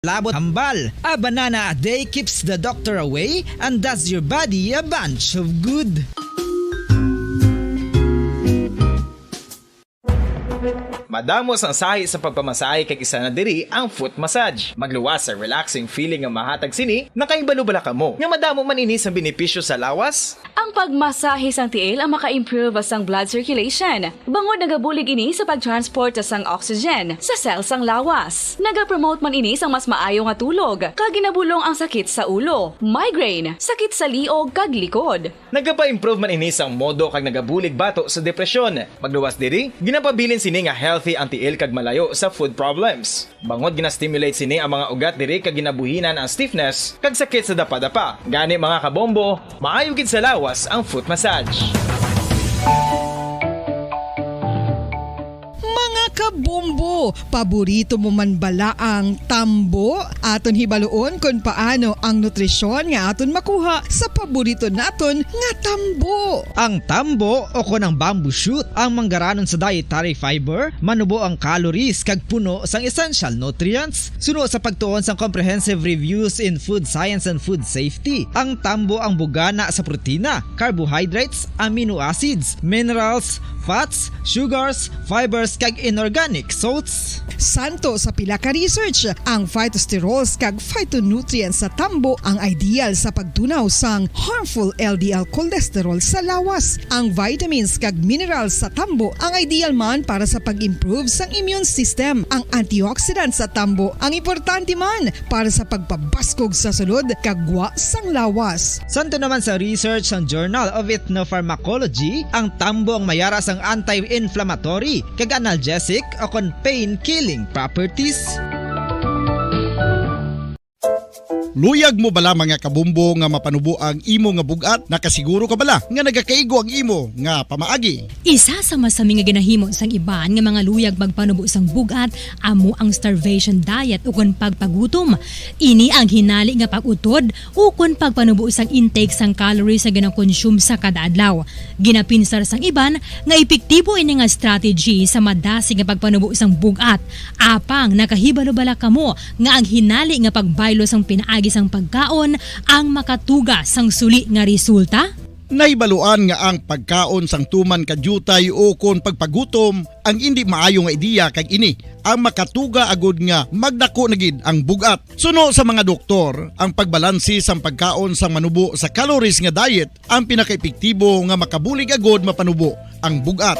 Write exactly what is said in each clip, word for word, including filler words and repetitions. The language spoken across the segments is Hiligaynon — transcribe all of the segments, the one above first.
Labot hambal. A banana a day keeps the doctor away and does your body a bunch of good. Madamo sang sahi sa pagpamasahe, kag isa na diri ang foot massage. Magluwas sa relaxing feeling nga mahatag sini. Nakahibalo bala kamo nga madamo man ini sang benepisyo sa lawas? Ang pagmasahe sang tiil ang maka-improve sang blood circulation, bangod nagabulig ini sa pag-transport sang oxygen sa cell sang lawas. Nagapromote man ini sang mas maayo nga tulog, kag ginabulong ang sakit sa ulo, migraine, sakit sa liog, kag likod. Nagapa-improve man ini sang modo kag nagabulig bato sa depresyon. Magluwas diri, ginapabilin sini nga healthy ang tiil kag malayo sa foot problems. Bangod gina-stimulate sini ang mga ugat diri kag ginabuhinan ang stiffness kag sakit sa dapadapa. Gani, mga kabombo, maayo gid sa lawas ang foot massage. Mga kabombo, paborito mo man bala ang tambo? Aton hibaluon kon paano ang nutrisyon nga aton makuha sa paborito naton nga tambo. Ang tambo, o kon ang bamboo shoot, ang manggaranon sa dietary fiber, manubo ang calories kag puno sang essential nutrients. Suno sa pagtuon sang Comprehensive Reviews in Food Science and Food Safety, ang tambo ang bugana sa protina, carbohydrates, amino acids, minerals, fats, sugars, fibers, kag inorganic salts. Santo sa pila ka research, ang phytosterols kag phytonutrients sa tambo ang ideal sa pagtunaw sang harmful L D L cholesterol sa lawas. Ang vitamins kag minerals sa tambo ang ideal man para sa pag-improve sang immune system. Ang antioxidants sa tambo ang importante man para sa pagpabaskog sa sulod kag gwa sang lawas. Santo naman sa research sang Journal of Ethnopharmacology, ang tambo ang mayara sang anti-inflammatory kag analgesic o kon pain-killing properties. Luyag mo bala, mga kabombo, nga mapanubo ang imo nga bug-at? Nakasiguro ka bala nga nagakaigo ang imo nga pamaagi? Isa sa masami nga ginahimo sang iban nga mga luyag magpanubo sang bug-at amo ang starvation diet ukon pagpagutom. Ini ang hinali nga pag-utod ukon pagpanubo sang intake sang calories nga ginakonsume sa kada adlaw. Ginapinsar sang iban nga epektibo ini nga strategy sa madasig nga pagpanubo sang bug-at. Apang nakahibalo bala kamo nga ang hinali nga pagbaylo sang pinaagi sang pagkaon ang makatuga sang suli nga resulta? Nahibaluan nga ang pagkaon sang tuman ka diutay ukon pagpagutom ang indi maayo nga ideya, kag ini ang makatuga agud nga magdako na gid ang bug-at. Suno sa mga doktor, ang pagbalanse sang pagkaon sang manubo sa calories nga diet ang pinakaepektibo nga makabulig agud mapanubo ang bug-at.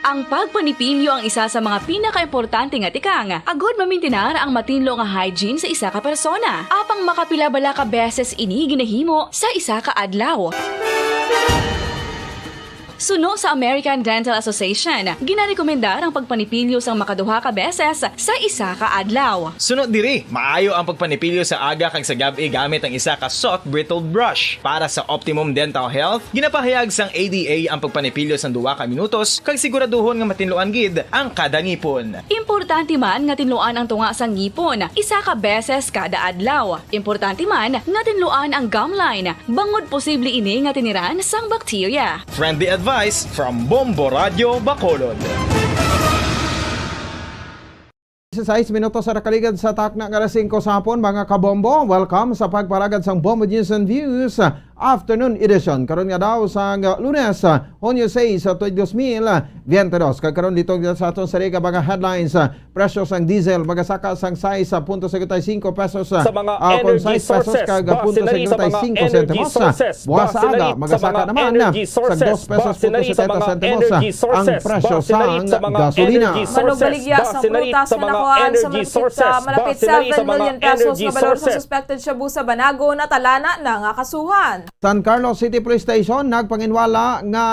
Ang pagpanipilyo ang isa sa mga pinakaimportante nga tikang agud mamintinar ang matinlo nga hygiene sa isa ka persona. Apang makapila bala ka beses ini ginahimo sa isa ka adlaw? Suno sa American Dental Association, ginarekomendar ang pagpanipilyo sang makaduha ka beses sa isa ka adlaw. Suno diri, maayo ang pagpanipilyo sa aga kag sa gab-i gamit ang isa ka soft bristled brush. Para sa optimum dental health, ginapahayag sang A D A ang pagpanipilyo sang duha ka minutos kag siguraduhon nga matinluan gid ang kada ngipon. Importante man nga tinluan ang tunga sang ngipon isa ka beses kada adlaw. Importante man nga tinluan ang gum line, bangod posible ini nga tiniran sang bakterya. Friendly advice from Bombo Radyo Bacolod. Dieciséis minutos sa nakaligad sa takna nga alas singko sa hapon, mga kabombo. Welcome sa pagparagad sang Bombo News and Views Afternoon Edition. Karon nga daw sang Lunes, Hunyo sais, tuig dos mil biyente dos. Kag karon, liton kita sa aton sari ka mga headlines. Presyo sang diesel magasaka sang sais punto singkwenta y singko pesos, Sa mga ah, kon energy sais pesos sources, kag base punto na rin sa singkwenta y singko mga energy sentimos. Sources, Bukas sa base na aga, rin sa magasaka mga naman energy sa sources, dos pesos base na rin sa punto setenta mga sentimos energy ang sources, presyo base na rin sang sa mga gasolina. Energy sources, Manugbaligya sang base na rin prutas sa nga mga nakuhaan sa energy malapit, sources, ah, malapit base na rin sa mga seven million pesos energy nga balor sa sources. Suspected shabu sa Banago, natalana na nga kasuhan. San Carlos City Police Station nagpanginwala nga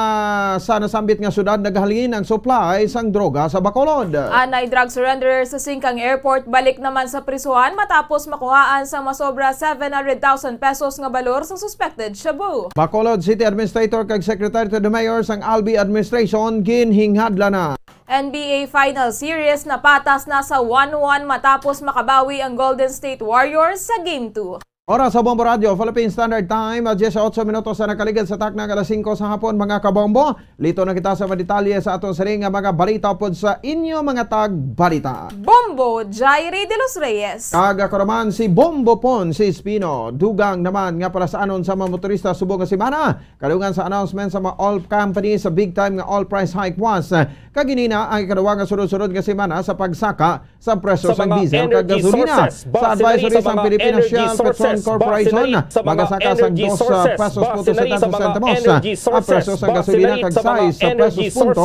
sa nasambit nga syudad nagahalin ang supply sang droga sa Bacolod. Anay drug surrenderer sa Singcang Airport balik naman sa prisuhan matapos makuhaan sang masobra seven hundred thousand pesos nga balor sa suspected shabu. Bacolod City Administrator kag Secretary to the Mayor sang Albee Administration ginhingadla na. N B A Final Series napatas na sa one one matapos makabawi ang Golden State Warriors sa Game two. Oras sa Bombo Radio, Philippine Standard Time, ah, diyesotso minutos na nakaligad sa takna nga alas singko sa hapon, mga kabombo. Lito na kita sa mga detalye sa aton sining nga mga balita upod sa inyo mga tagbalita. Bombo Jairi de los Reyes. Kag ako naman si Bombo Pon, si Espino. Dugang naman nga palasaanon sa mga motorista subong nga semana. Kadungan sa announcement sa mga oil company sa big time nga oil price hike was. Kag ini na ang ikaduha nga sunod-sunod nga semana sa pagsaka sa presyo sang diesel kag gasolina. Sa advisory sang Philippine Shell Petroleum Corporation, magasaka sang dos pesos punto setenta sentimos ang presyo sang gasolina kag sais pesos punto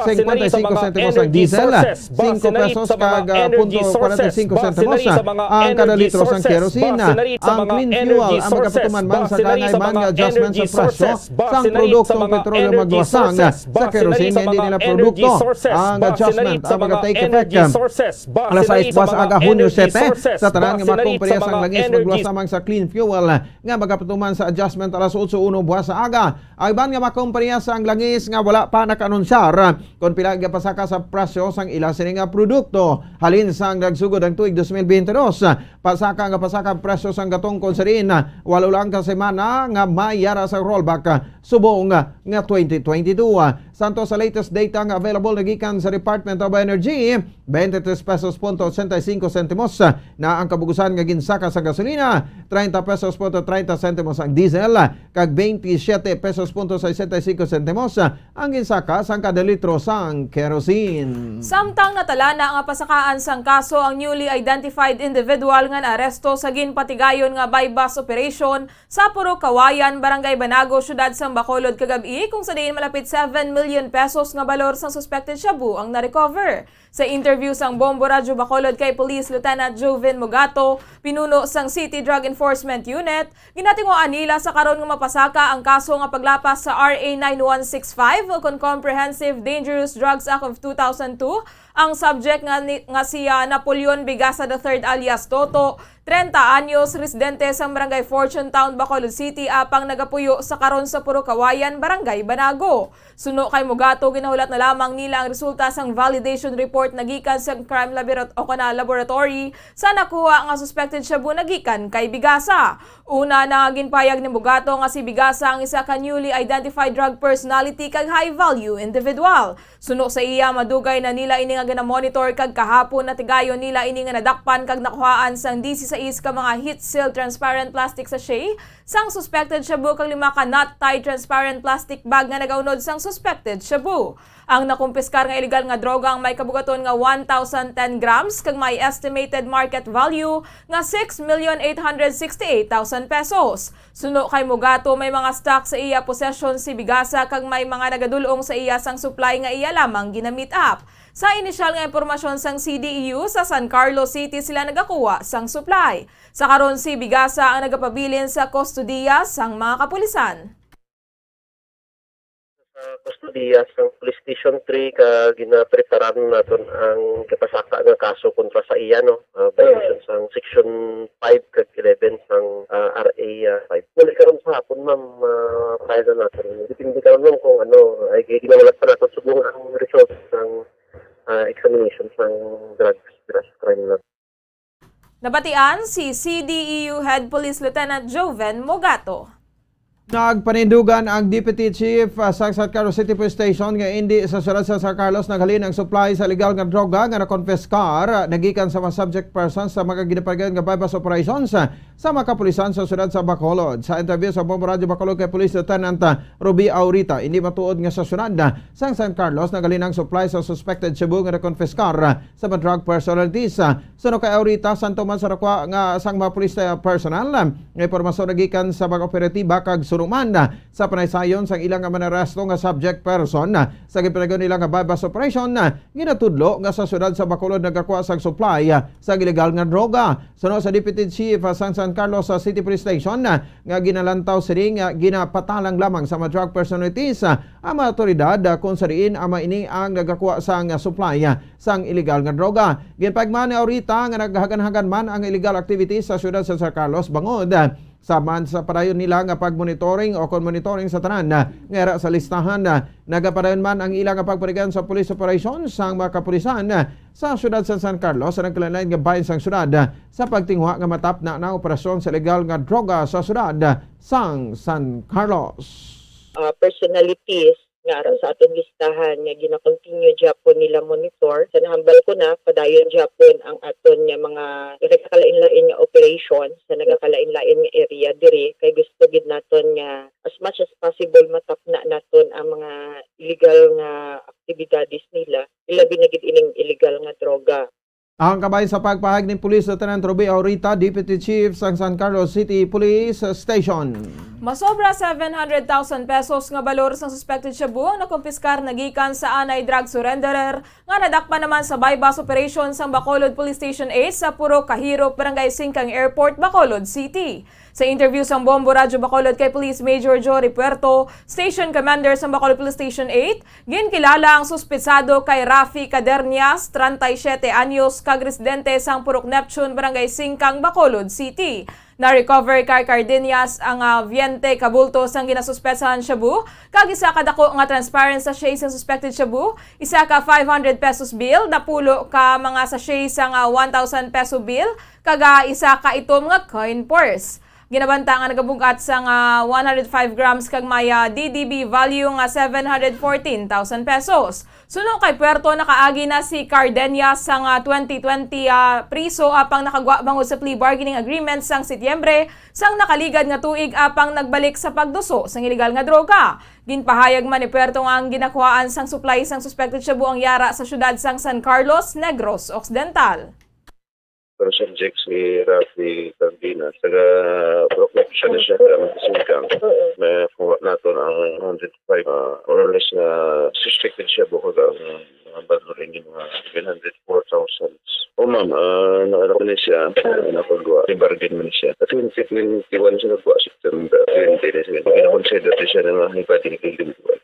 singkwenta y singko sentimos ang diesel, singko pesos kag punto kwarenta y singko sentimos ang kada litro sang kerosene. Ang clean fuel ang magapatuman man sa kaangay man nga adjustment sa presyo sang produktong petrolyo magluwas sang sa kerosene nga hindi nila produkto. Ang adjustment ang maga-take effect alas sais buas aga, Hunyo siyete, sa tanan nga mga kompanya sang langis magluwas lamang sa clean fuel nga magapatuman sa adjustment alas otso uno buas sa aga. Ang iban nga mga kompanya sang langis nga wala pa naka-anunsyar kon pila ang gapasaka sa presyo sang ila sini nga produkto halin sang nagsugod ang tuig dos mil bente dos. Pasaka nga pasaka ang presyo sang gatong kon sirin, walo lang ka semana nga may yara sa rollback subong nga twenty twenty-two. Santo sa latest data nga available nagikan sa Department of Energy, twenty-three pesos punto ochenta y cinco sentimos na ang kabugusan nga ginsaka sa gasolina, treinta pesos punto treinta sentimos ang diesel, kag twenty-siete pesos punto sesenta y cinco sentimos ang ginsaka sang kada litro sang kerosene. Samtang natala na nga pasakaan sang kaso ang newly identified individual nga naaresto sa ginpatigayon nga buy-bust operation sa Purok Kawayan, Barangay Banago, Siyudad sang Bacolod kagab-i, kung sa diin malapit seven million pesos nga balor sang suspected shabu ang na-recover. Sa interview sang Bombo Radyo Bacolod kay Police Lieutenant Joven Mugato, pinuno sang City Drug Enforcement Unit, ginatinguhaan nila sa karon nga mapasaka ang kaso nga paglapas sa R A nine one six five ukon Comprehensive Dangerous Drugs Act of two thousand two, ang subject nga ni, nga si, ah, Napoleon Bigasa the third alias Toto, treinta anyos, residente sa Barangay Fortune Town, Bacolod City, apang nagapuyo sa karon sa Purok Kawayan, Barangay Banago. Suno kay Mugato, ginahulat na lamang nila ang resulta sang validation report nagikan sa crime laborat-, o kana laboratory sa nakuha nga suspected shabu nagikan kay Bigasa. Una na nga ginpahayag ni Mugato nga si Bigasa ang isa ka newly identified drug personality kag high-value individual. Suno sa iya, madugay na nila ini nga ginamonitor kag kahapon natigayon nila ini nga nadakpan kag nakuhaan sang disisais ka mga heat-sealed transparent plastic sachet sang suspected shabu kag lima ka knot-tied transparent plastic bag nga nagaunod sang suspected shabu. Ang nakumpiskar nga iligal nga droga ang may kabugaton nga one thousand ten grams kag may estimated market value nga six million eight hundred sixty-eight thousand pesos. Suno kay Mugato, may mga stock sa iya posesyon si Bigasa kag may mga nagadul-ong sa iya sang supply nga iya lamang gina-meet up. Sa inisyal nga impormasyon sang C D E U, sa San Carlos City sila nagakuha sang supply. Sa karon, si Bigasa ang nagapabilin sa kustodiya sang mga kapulisan. Sa kustodiya sang Police Station three ka ginapreparan naton ang gapasaka nga kaso kontra sa iya, no? Ah, violation sang Section five kag eleven sang, ah, R A, ah, five. Muli karon sa hapon, ma'am, ah, file na naton. Depende karon, ma'am, kung ano, ay, kay ginahulat pa naton subong ang result sang, ah, examination sang drugs, drugs crime na. Nabatian si C D E U Head Police Lieutenant Joven Mogato. Nagpanindugan ang Deputy Chief, ah, sa San Carlos City Police Station nga indi sa siyudad sa San Carlos naghalin ang supply sa illegal nga droga nga nakonpiskar, ah, nagikan sa mga subject persons sa mga ginapatigayon nga buy-bust operations, ah, sa mga kapulisan sa siyudad sa Bacolod. Sa interview sa Bombo Radyo Bacolod kay Police Lieutenant, ah, Ruby Aurita, indi matuod nga sa siyudad, ah, sang San Carlos naghalin ang supply sa suspected shabu nga nakonpiskar, ah, sa mga drug personalities. Suno kay Aurita, santo man sa nakuha nga sang mga pulis, ah, personnel, ah, nga impormasyon nagikan sa mga operatiba kag suno man, ah, sa panaysayon sang ilang nga manaresto nga subject person, ah, sa ginpatigayon nila nga buy-bust operation, ah, ginatudlo nga sa siyudad sa Bacolod nagakuha sang supply, ah, sang illegal nga droga. Suno sa Deputy Chief, ah, sang San Carlos, ah, City Police Station, ah, nga ginalantaw sini nga ginapatalang lamang sa mga drug personalities, ah, ang mga awtoridad, ah, kung sa diin ama ini ang nagakuha sang, ah, supply, ah, sang illegal nga droga. Ginpahayag man ni Aurita nga naghaganhagan man ang illegal activities sa siyudad sa San Carlos bangod, ah, Sa man sa padayon nila nga pagmonitoring o kon monitoring sa tanan nga yara sa listahan, nagapadayon man ang ila nga pagparigan sa police operation sang mga kapulisan sa siyudad sa San Carlos sa nagkalain-lain nga bahin sang siyudad sa pagtinguha nga matapna na operasyon sa illegal nga droga sa siyudad sang San Carlos. uh, personalities nga ara sa aton listahan nga gina-continue gyapon nila monitor. Sa nahambal ko na, padayon gyapon ang aton nga mga nagakalain-lain nga operation sa nagakalain-lain nga area diri, kay gusto gid naton nga as much as possible matapna naton ang mga illegal nga aktibidades nila, ilabi na gid ining illegal nga droga. Ang kabahin sa pagpahayag ni Police Lieutenant Ruby Aurita, Deputy Chief sang San Carlos City Police Station. Masobra seven hundred thousand pesos nga balor sang suspected shabu ang nakumpiskar na gikan sa anay drug surrenderer nga nadakpan naman sa buy-bust operation sang Bacolod Police Station eight sa Purok Kahirop, Barangay Singkang Airport, Bacolod City. Sa interview sang Bombo Radyo Bacolod kay Police Major Jory Puerto, Station Commander sang Bacolod Police Station eight, ginkilala ang suspetsado kay Rafi Cadernias, treinta y siete anyos, kag residente sang Purok Neptune, Barangay Singkang, Bacolod City. Na-recover kay Cadernias ang ah, veinte ka bulto sang ginasuspetsahan shabu, kag isa ka dako nga transparent sachet sang suspected shabu, isa ka five hundred pesos bill, napulo ka mga sachet sang ah, one thousand peso bill, kag ah, isa ka itom nga coin purse. Ginabanta nga nagabug-at sang ah, one hundred five grams kag may ah, D D B value nga seven hundred fourteen thousand pesos. Suno kay Puerto, nakaagi na si Cadernias sang ah, twenty twenty ah, priso apang nakagwa bangod sa plea bargaining agreement sang Setyembre sang nakaligad nga tuig apang nagbalik sa pagduso sang iligal nga droga. Ginpahayag man ni Puerto nga ang ginakuhaan sang supply sang suspected shabu ang yara sa siyudad sang San Carlos, Negros Occidental. Pero subject si Rafi Cardenas, taga Brook siya na siya, taga Singkang. May kuha nato ang one hundred five, ah, more or less na suspected siya bukod ang mga badlor ini mga seven hundred four thousand. O ma'am, ah, nakalako na siya, napagwa, may bargain man siya. At twenty twenty-one siya nagwa, September twenty na siya. Ginakonsider na siya na mga high value individual.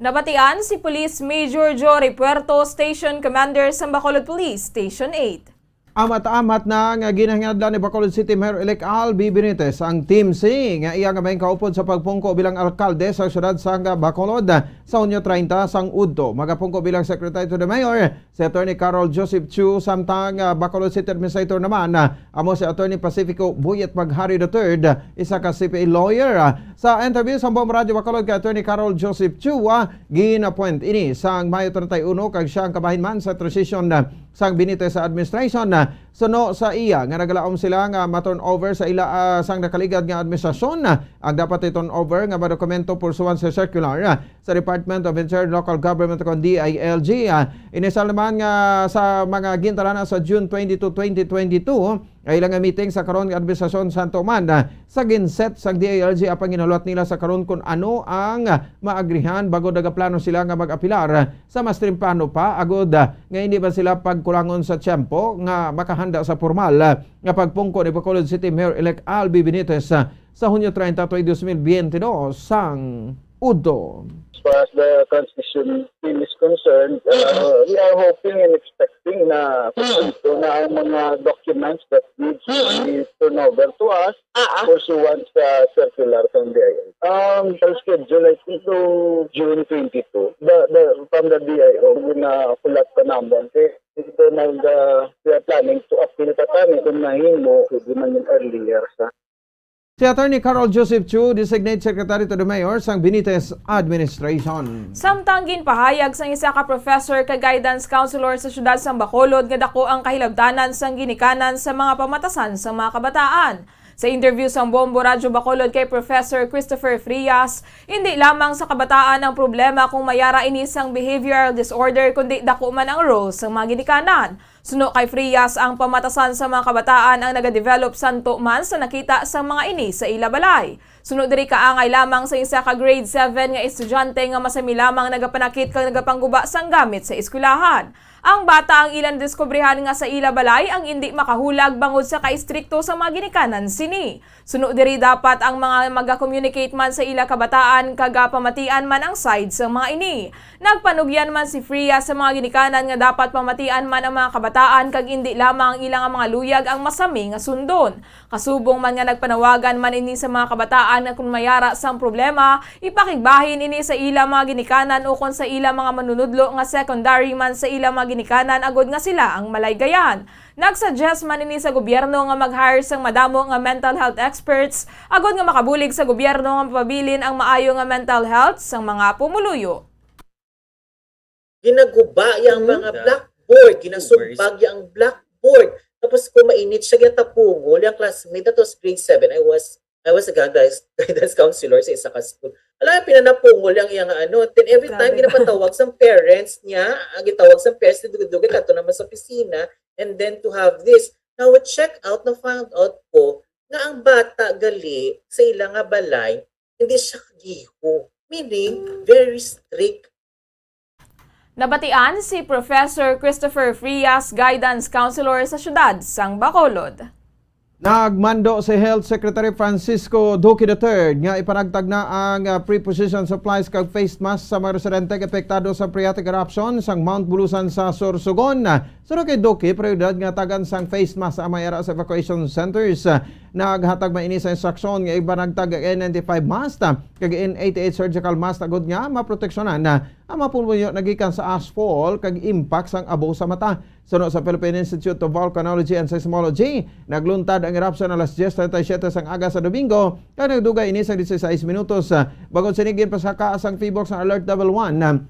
Nabatian si Police Major Jory Puerto, Station Commander sa Bacolod Police Station eight. Amat-amat na nga ginahingadlan ni Bacolod City Mayor-elect Albi Benitez ang Team C nga iya nga main kaupod sa pagpungko bilang alkalde sa siyudad sang Bacolod sa Hunyo treinta sang udto. Magapungko bilang Secretary to the Mayor si Attorney Carol Joseph Chu, samtang ah, Bacolod City Administrator naman ah, amo si Attorney Pacifico Buyet Maghari the third, isa ka C P A lawyer. Ah, sa interview sa Bombo Radyo Bacolod kay Attorney Carol Joseph Chu, ah, gin-appoint ini sang Mayo treinta y uno kag siya ang kabahin man sa transition ah, sang Benitez administration. Ah, suno sa iya nga nagalaom sila nga ma-turn over sa ila ah, sang nakaligad nga administrasyon ah, ang dapat i-turn over nga mga dokumento pursuant sa circular ah, sa Department of Interior and Local Government kon D I L G. Ah, inisal naman nga sa mga gintalana sa June twenty-two, twenty twenty-two, ang ila nga meeting sa karon nga administrasyon sa tuman ah, sa ginset sang D I L G apang ginhulat nila sa karon kon ano ang ah, maagrihan bangod nagaplano sila nga mag-apilar ah, sa mas temprano pa agod ah, nga hindi man sila pagkulangon sa tiyempo nga makahanda sa pormal ah, nga pagpungko ni Bacolod City Mayor-elect Albi Benitez ah, sa Hunyo treinta tuig dos mil biyente dos sang udto. As far as the transition team is concerned, uh, we are hoping and expecting na kompleto na ang mga documents that needs to be turned over to us Ah, ah. pursuant sa circular sa D I L. Um, ang schedule, I think, to June twenty-two. The, the, from the D I O, na kulat pa naman. Kaya ito nag, uh, we are planning to appeal pa kami kung mahimo, pwede man yung earlier sa Si Attorney Carol Joseph Chu, Designate Secretary to the Mayor sang Benitez Administration. Samtang ginpahayag sang isa ka professor kag guidance counselor sa siyudad sang Bacolod nga dako ang kahilabtanan sang ginikanan sa mga pamatasan sang mga kabataan. Sa interview sang Bombo Radyo Bacolod kay Professor Christopher Frias, hindi lamang sa kabataan ang problema kung may ara ini sang behavioral disorder, kundi dako man ang role sang mga ginikanan. Suno kay Frias, ang pamatasan sa mga kabataan ang nagadevelop santo man sa nakita sa mga ini sa ila balay. Suno diri, kaangay lamang sa isa ka grade seven nga estudyante nga masami lamang nagapanakit kag nagapangguba sang gamit sa eskwelahan. Ang bata ang ila nadiskubrihan nga sa ila balay ang indi makahulag bangod sa kaistrikto sa mga ginikanan sini. Suno diri, dapat ang mga maga-communicate man sa ila kabataan kag pamatian man ang side sa mga ini. Nagpanugyan man si Fria sa mga ginikanan nga dapat pamatian man ang mga kabataan kag indi lamang ang ila nga mga luyag ang masami nga sundon. Kasubong man nga nagpanawagan man ini sa mga kabataan nga kon may ara sang problema, ipakigbahin ini sa ila mga ginikanan ukon sa ila mga manunudlo nga secondary man sa ila mga ginikanan agod nga sila ang malaygayan. Nagsuggest man ini sa gobyerno nga mag-hire sang madamo nga mental health experts agod nga makabulig sa gobyerno nga mapabilin ang maayo nga mental health sang mga pumuluyo. Ginaguba yang Mhm. mga blackboard, ginasumpag yang blackboard. Tapos kung mainit siya, ginatapungol yang classmate. That was grade seven. I was I was a guidance, guidance counselor sa isa ka school. Alam, pinanapungol yang yang ano. Then every time Grabe. ginapatawag sa parents niya, ang gitawag sa parents, dugay-dugay kadto naman sa opisina, and then to have this. Now, check out, na found out ko nga ang bata gali sa ila nga balay, hindi siya kagiho. Meaning, very strict. Nabatian si Professor Christopher Frias, guidance counselor sa siyudad sang Bacolod. Nagmando si Health Secretary Francisco Duque the third nga ipanagtag na ang, ah, preposition supplies kag face mask sa mga residente nga apektado sa phreatic eruption sang Mount Bulusan sa Sorsogon. Suno kay Duque, prioridad nga tagan sang face mask ang may ara sa evacuation centers. Naghatag man ini sa instruksyon nga ipanagtag ang N ninety-five mask kag N eighty-eight surgical mask agod nga maproteksyonan ang mga pulmonyo nagikan sa ashfall kag impact sang abo sa mata. Suno sa Philippine Institute of Volcanology and Seismology, nagluntad ang eruption alas diez treinta y siete sang aga sa Domingo, kag nagdugay ini sang dieciséis minutos. Bangod sini, ginpasaka sang PHIVOLCS ang Alert Level one,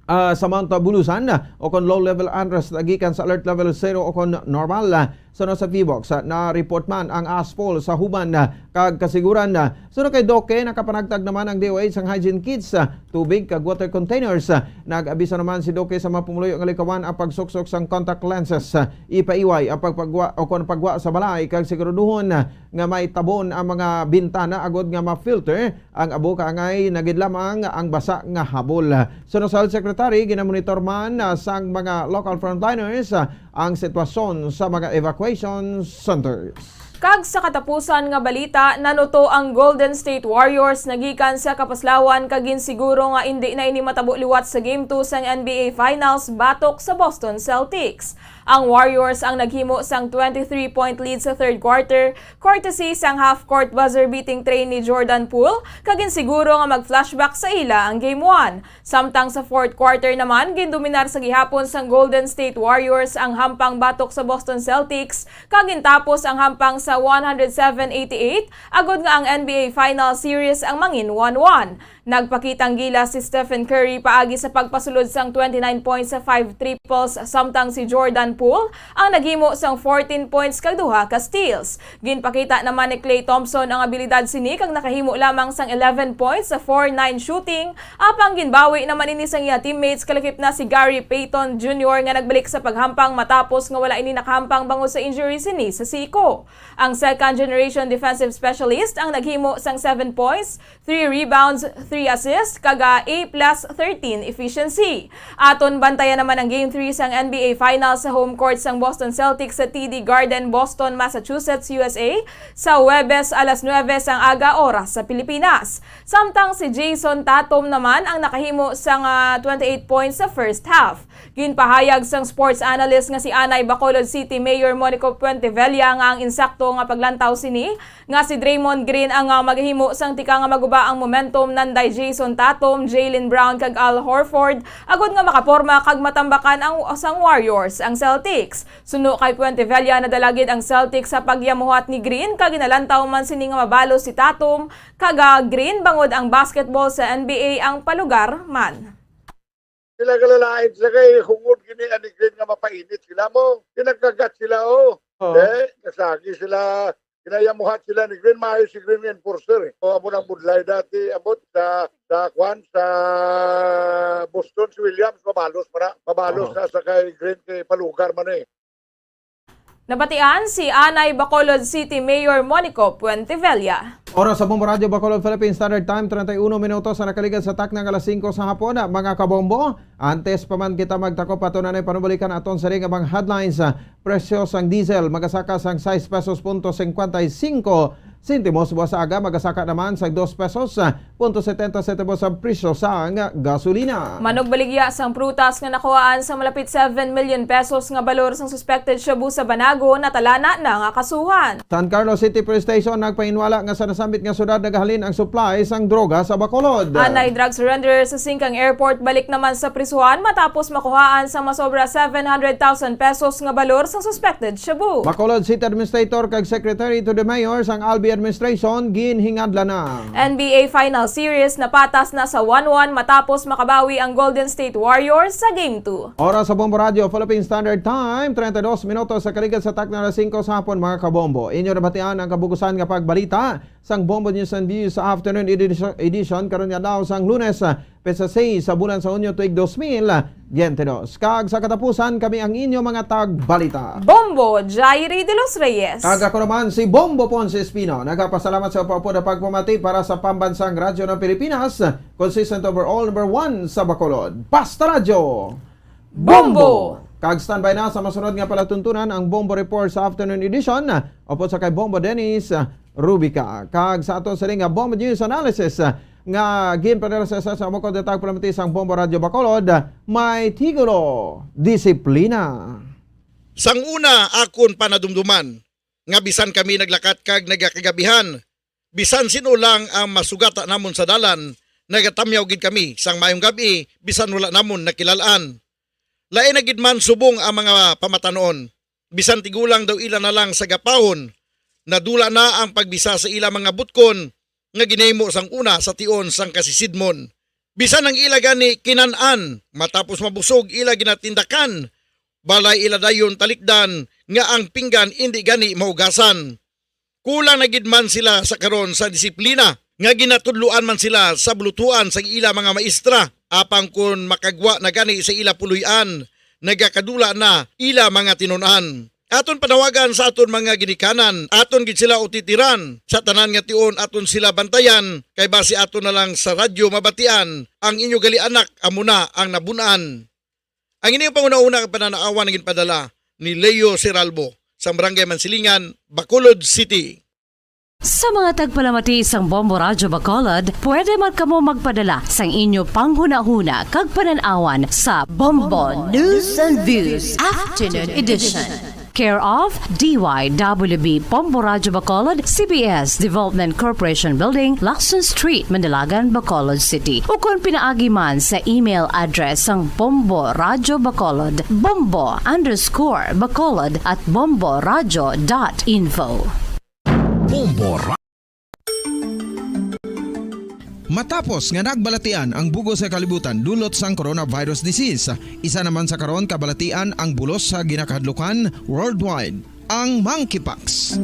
ah, sa Mount Bulusan, ah, o kon low level unrest, ah, gikan sa Alert Level zero o kon normal. Ah, suno sa PHIVOLCS, ah, na-report man ang ashfall sa Huban, ah, kag Kasiguran. Ah, suno kay Duque, nakapanagtag naman ang DOH sang hygiene kits, ah, tubig kag water containers. Ah, nag-abiso naman si Duque sa mga pumuluyo nga likawan ang pagsuksok sang contact lenses. Ah, ipaiway ang pagpagwa o kon pagwa sa balay kag siguraduhon, ah, nga may tabon ang mga bintana agod nga ma-filter ang abo kay angay na gid lamang ang basa nga habol. Suno sa Health Secretary, ginamonitor man, ah, sang mga local frontliners, ah, ang sitwasyon sa mga evacuation centers. Kag sa katapusan nga balita, nanuto ang Golden State Warriors nagikan sa Kapaslawan kag ginsiguro nga indi na ini matabo liwat sa Game two sang N B A Finals batok sa Boston Celtics. Ang Warriors ang naghimo sang twenty-three point lead sa third quarter, courtesy sang half-court buzzer-beating tray ni Jordan Poole, kag ginsiguro nga mag-flashback sa ila ang Game one. Samtang sa fourth quarter naman, gindominar sa gihapon sang Golden State Warriors ang hampang batok sa Boston Celtics, kag gintapos ang hampang sa one hundred seven eighty-eight, agod nga ang N B A Final Series ang mangin one one. Nagpakita ang gilas si Stephen Curry paagi sa pagpasulod sang twenty-nine points sa five triples, samtang si Jordan Poole ang naghimo sang fourteen points kag duha ka steals. Ginpakita naman ni Klay Thompson ang abilidad sini kag nakahimo lamang sang eleven points sa four nine shooting, apang ginbawi naman ini sang iya teammates, kalakip na si Gary Payton Junior nga nagbalik sa paghampang matapos nga wala ini nakahampang bangod sa injury sini sa siko. Ang second generation defensive specialist ang naghimo sang seven points, three rebounds, three assists, kag, ah, A plus thirteen efficiency. Aton bantayan naman ang Game three sang N B A Finals sa home court sang Boston Celtics sa T D Garden, Boston, Massachusetts, U S A, sa Huwebes alas nuebe sang aga, oras sa Pilipinas. Samtang si Jayson Tatum naman ang nakahimo sang, ah, twenty-eight points sa first half. Ginpahayag sang sports analyst nga si Anay Bacolod City Mayor Monico Puentevella nga ang insakto nga paglantaw sini nga si Draymond Green ang, ah, maghimo sang tika nga maguba ang momentum nanday Jayson Tatum, Jaylen Brown kag Al Horford agod nga makaporma kag matambakan ang sang Warriors ang Celtics. Suno kay Puentevella, nadala gid ang Celtics sa pagyamuhat ni Green kag ginalantaw man sini nga mabalos si Tatum kag, ah, Green bangod ang basketball sa N B A ang palugar man. Sila kalalain sila kay hungod gini ani Green nga mapainit sila mo. Kinagagat sila, oh. Oo. Eh, nasagi sila, ginayamuhat sila ni Green, maayo si Green nga enforcer eh. O, amo nang budlay dati, abot sa, sa kwan, sa Boston, si Williams, mabalos man na. Mabalos Oo. na sa kay Green kay palugar man eh. Nabatian si Anay Bacolod City Mayor Monico Puentevella. Oras sa Bombo Radyo Bacolod Philippine Standard Time, treinta y uno minutos ang nakaligad sa takna nga alas singko sa hapon. Mga kabombo, Antes pa man kita magtakop, ato na nay panubalikan aton sa nga mga headlines. Ah, presyo sang diesel magasaka sang sais pesos punto singkwenta y singko sentimos buas sa aga, magasaka naman sang dos pesos, ah, punto setenta sentimos ang presyo sang gasolina. Manugbaligya sang prutas nga nakuhaan sa malapit seven million pesos nga balor sang suspected shabu sa Banago, natalana na nga kasuhan. San Carlos City Police Station nagpahinwala nga sa nasambit nga syudad nagahalin ang supply sang droga sa Bacolod. Anay drug surrender sa Singkang Airport, balik naman sa prisuhan matapos makuhaan sa masobra seven hundred thousand pesos nga balor sa suspected shabu. Bacolod City Administrator kag Secretary to the Mayor sang Albi Administration ginhingadlanan. N B A Final Series napatas na sa one one matapos makabawi ang Golden State Warriors sa Game two. Oras sa Bombo Radio, Philippine Standard Time, treinta y dos minutos sa kaligad sa takna alas singko sa hapon, mga kabombo. Inyo nabatian ang kabugusan nga pagbalita sang Bombo News and Views Afternoon Edition, edition karon nga adlaw sang Lunes, ah, petsa seis sa bulan sa Hunyo tuig dos mil biyente dos. Kag sa katapusan, kami ang inyo mga tagbalita. Bombo Jairi de los Reyes. Kag ako naman si Bombo Ponce Espino. Nagapasalamat sa pagpapod at pagpamati para sa Pambansang Radyo ng Pilipinas, consistent overall, number one sa Bacolod. Basta Radyo! Bombo! Kag standby na sa masunod nga palatuntunan, ang Bombo Report sa afternoon edition, upod sa kay Bombo Dennis Rubica. Kag sa aton sini nga Bombo News Analysis, nga ginpadala sa, sa, sa Bukod Detag Palamati sang Bombo Radyo Bacolod, may titulo, Disiplina. Sang una, akon panadumduman nga bisan kami naglakat kag nagakagabihan, bisan sin-o lang ang masugata namon sa dalan, nagatamyaw gid kami sang maayong gab-i, bisan wala namon nakilal-an. Lain na gid man subong ang mga pamatanon. Bisan tigulang daw ila na lang sa gapahon, nadula na ang pagbisa sa ila mga butkon nga ginahimo sang una sa tion sang kasisidmon. Bisan ang ila gani kinan-an, matapos mabusog ila ginatindakan, balay ila dayon talikdan nga ang pinggan indi gani mahugasan. Kulang na gid man sila sa karon sa disiplina, nga ginatudloan man sila sa bulutuan sang ila mga maestra, apang kon makagwa na gani sa ila puloy-an, nagakadula na ila mga tinun-an. Aton panawagan sa aton mga ginikanan, aton gid sila utitiran. Sa tanan nga tion aton sila bantayan, kay basi aton na lang sa radyo mabatian ang inyo gali anak amo na ang nabun-an. Ang ining panghunahuna kag pananaawan nga ginpadala ni Leo Seralbo sa Barangay Mansilingan, Bacolod City. Sa mga tagpalamati sang Bombo Radyo Bacolod, pwede man kamo magpadala sang inyo panghunahuna kag panan-awan sa Bombo News and Views Afternoon Edition. Care of D Y W B Bombo Radyo Bacolod, C B S Development Corporation Building, Lacson Street, Manalagan, Bacolod City. Ukon pinaagi man sa email address sang Bombo Radyo Bacolod, bombo underscore bacolod at bombo radyo dot info. Bombo Ra- Matapos nga nagbalatian ang bug-os nga kalibutan dulot sang coronavirus disease, isa naman sa karon kabalatian ang bulos sa ginakahadlukan worldwide, ang monkeypox.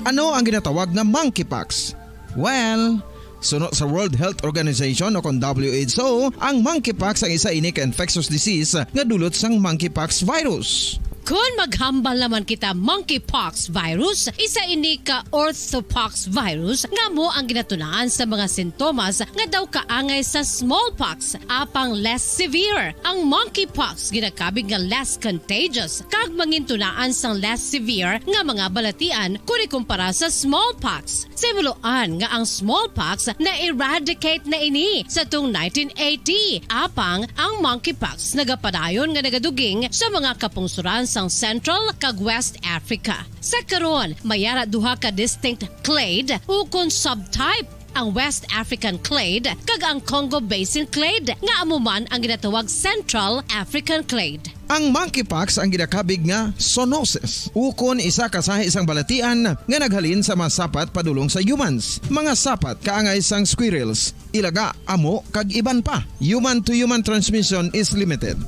Ano ang ginatawag nga monkeypox? Well, suno sa World Health Organization o kon W H O, ang monkeypox ang isa ini ka infectious disease nga dulot sang monkeypox virus. Kon maghambal naman kita monkeypox virus, isa ini ka orthopox virus nga amo ang ginatunaan sa mga sintomas nga daw kaangay sa smallpox, apang less severe. Ang monkeypox ginakabig nga less contagious kag mangintunaan sang less severe nga mga balatian kon ikumpara sa smallpox. Sa himuloan nga ang smallpox na-eradicate na ini sa tung nineteen eighty, apang ang monkeypox nagapadayon nga nagaduging sa mga kapungsoran sang Central kag West Africa. Sa karon, may ara duha ka distinct clade ukon subtype, ang West African clade kag ang Congo Basin clade, nga amo man ang ginatawag Central African clade. Ang monkeypox ang ginakabig nga zoonosis, ukon isa ka sahi sang balatian nga naghalin sa mga sapat padulong sa humans, mga sapat kaangay sang squirrels, ilaga, amo, kag iban pa. Human to human transmission is limited.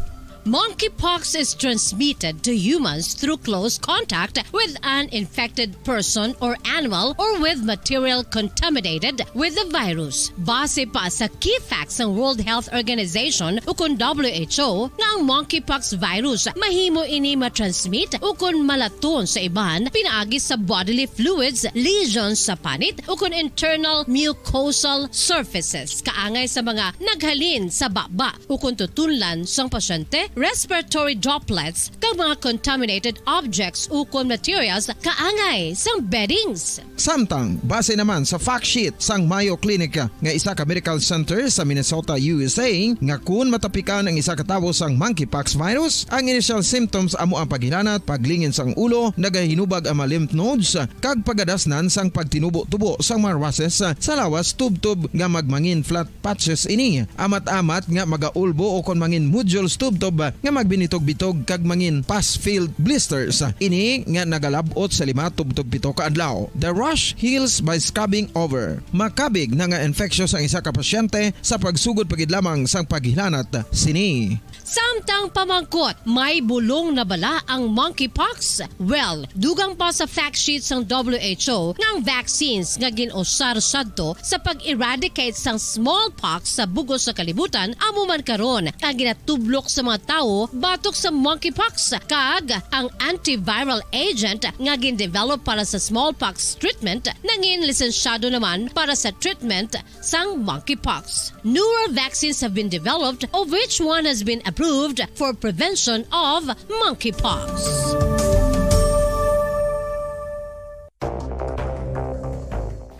Monkeypox is transmitted to humans through close contact with an infected person or animal or with material contaminated with the virus. Base pa sa key facts sang World Health Organization ukon W H O nga ang monkeypox virus mahimo ini matransmit ukon malaton sa iban pinaagi sa bodily fluids, lesions sa panit ukon internal mucosal surfaces, kaangay sa mga naghalin sa baba ukon tutunlan sang pasyente, respiratory droplets, kag mga contaminated objects ukon materials kaangay sang beddings. Samtang, base naman sa fact sheet sang Mayo Clinic nga isa ka medical center sa Minnesota, U S A, nga kun matapikan ang isa ka tawo sang monkeypox virus, ang initial symptoms amo ang paghilanat, paglingin sang ulo, nagahinubag ang mga lymph nodes, kag pagadasnan sang pagtinubo-tubo sang mga rushes sa lawas tubtob nga magmangin flat patches ini, amat-amat nga magaulbo ukon mangin nodules tubtob nga magbinitog-bitog kag mangin pus-filled blisters. Ini nga nagalab-ot sa lima tubtob pito ka adlaw. The rash heals by scabbing over. Makabig na nga infectious ang isa ka pasyente sa pagsugod pa gid lamang sang paghilanat sini. Samtang pamangkot, may bulong na bala ang monkeypox? Well, dugang pa sa fact sheet sang W H O nga ang vaccines nga gin-usar sadto sa pag-eradicate sang smallpox sa bug-os sa kalibutan amo man karon ang ginatublok sa mga tawo batok sa monkeypox, kag ang antiviral agent nga gin-develop para sa smallpox treatment nangin lisensyado naman para sa treatment sang monkeypox. Newer vaccines have been developed, of which one has been approved for prevention of monkeypox.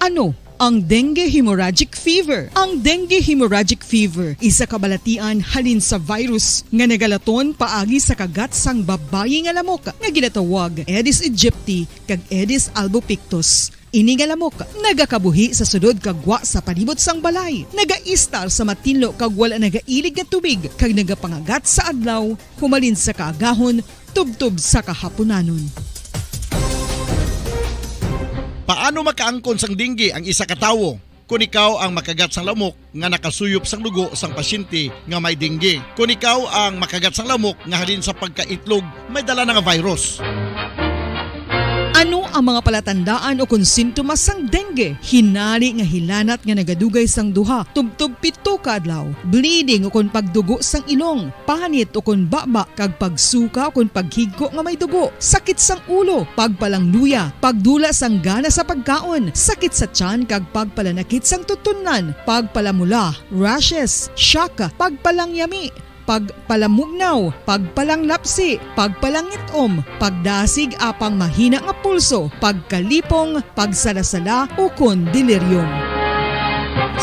Ano ang dengue hemorrhagic fever? Ang dengue hemorrhagic fever isa ka balatian halin sa virus nga nagalaton paagi sa kagat sang babayi nga lamok nga ginatawag Aedes aegypti kag Aedes albopictus. Ini nga lamok nagakabuhi sa sulod kag gwa sa palibot sang balay. Nagaistar sa matinlo kag wala nagailig nga tubig kag nagapangagat sa adlaw humalin sa kaagahon tubtob sa kahapunanon. Paano makaangkon sang dengue ang isa ka tawo? Kon ikaw ang makagat sang lamok nga nakasuyop sang dugo sang pasyente nga may dengue. Kon ikaw ang makagat sang lamok nga halin sa pagkaitlog may dala na nga virus. Ano ang mga palatandaan o kon sintomas sang dengue? Hinari nga hilanat nga nagadugay sang duha tubtob pito ka adlaw, bleeding o kon pagdugo sang ilong, panit o kon baba, kag pagsuka o kon paghigko nga may dugo, sakit sang ulo, pagpalangluya, pagdula sang gana sa pagkaon, sakit sa tiyan kag pagpalanakit sang tutunlan, pagpalamula, rashes, shock, pagpalangyami, pagpalamugnaw, pagpalanglapsi, pagpalangit-om, pagdasig apang mahina nga pulso, pagkalipong, pagsalasala, ukon delirium.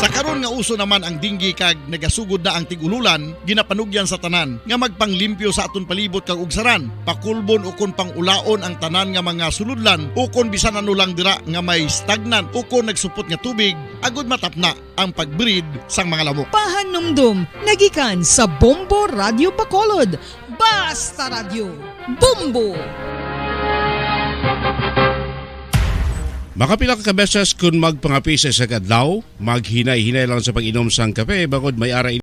Sa karon nga uso naman ang dengue kag nagasugod na ang tig-ululan, ginapanugyan sa tanan nga magpanglimpyo sa aton palibot kag ugsaran, pakulbon ukon pang-ulaon ang tanan nga mga sulodlan ukon bisan ano lang dira nga may stagnant ukon nagsupot nga tubig agud matapna ang pag-breed sang mga lamok. Pahanumdom nga gikan sa Bombo Radyo Bacolod, Basta Radyo, Bombo! Makapila ka beses kun magpangape sa isa ka adlaw, maghinay-hinay lang sa pag-inom sang kape, bangod may ara